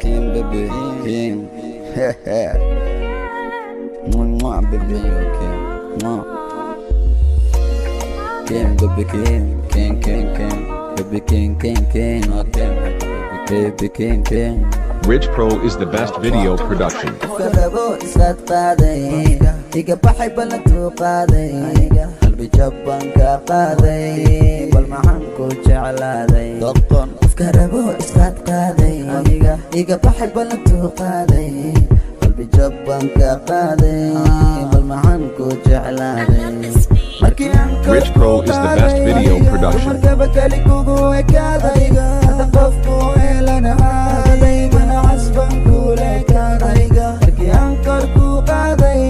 King, baby, king. Mwah, baby, okay. Mwah. King, baby, king, king, king, king. Baby, king, king, king. Okay. Baby, king, king. Rich Pro is the best video production. Qofka rabo iskaad qaaday, iga baxay ballantuu qaaday, qalbi jabban ka qaaday, bal maxaan ku jeclaaday? Qofka rabo iskaad qaaday, iga baxay ballantuu qaaday, qalbi jabban ka qaaday, bal maxaan ku jeclaaday? Markii aan Rich Pro is the best video production. Markaba kali kugu ekaaday, hadda qofku eelanahaaday, mana casban kuleekaaday. Markii aan kor ku qaaday,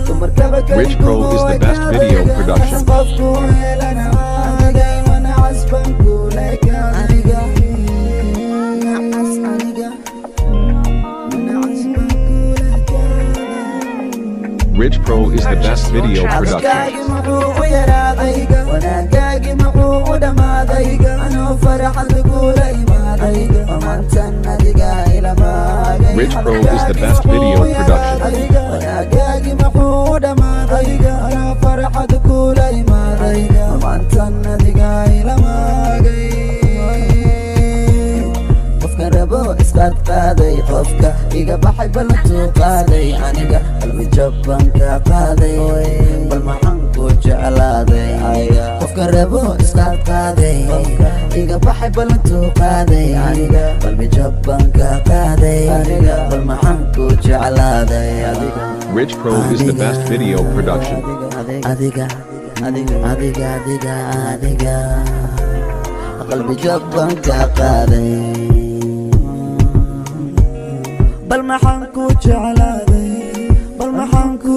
dumarkaba kali Rich Pro is the best video production. Qofku eelanahaaday, mana casban kuleekaaday. Nacas aniga, mana casban kuleekaaday. Rich Pro is the best video production. Hadalkaagi muxuu u yaraaday? Wanaagaagi muxuu u dhammaaday? Anoo farxad kula imaaday, maantan adiga ilamaagay. Rich Pro is the best video production. Wanaagaagi muxuu u dhammaaday? Anoo farxad kula imaaday, maantan adiga ilamaagay. Qofka rabo iskaad qaaday, qofka iga baxay ballantuu qaaday, aniga qalbi jabban ka qaaday, bal maxaan ku jeclaaday? Qofka rabo iskaad qaaday, iga baxay ballantuu qaaday, aniga qalbi jabban ka qaaday, bal maxaan ku jeclaaday? Rich Pro is the best video production. Adiga, adiga, adiga, adiga, adiga, qalbi jabban ka qaaday, bal maxaan ku jeclaaday? Bal maxaan ku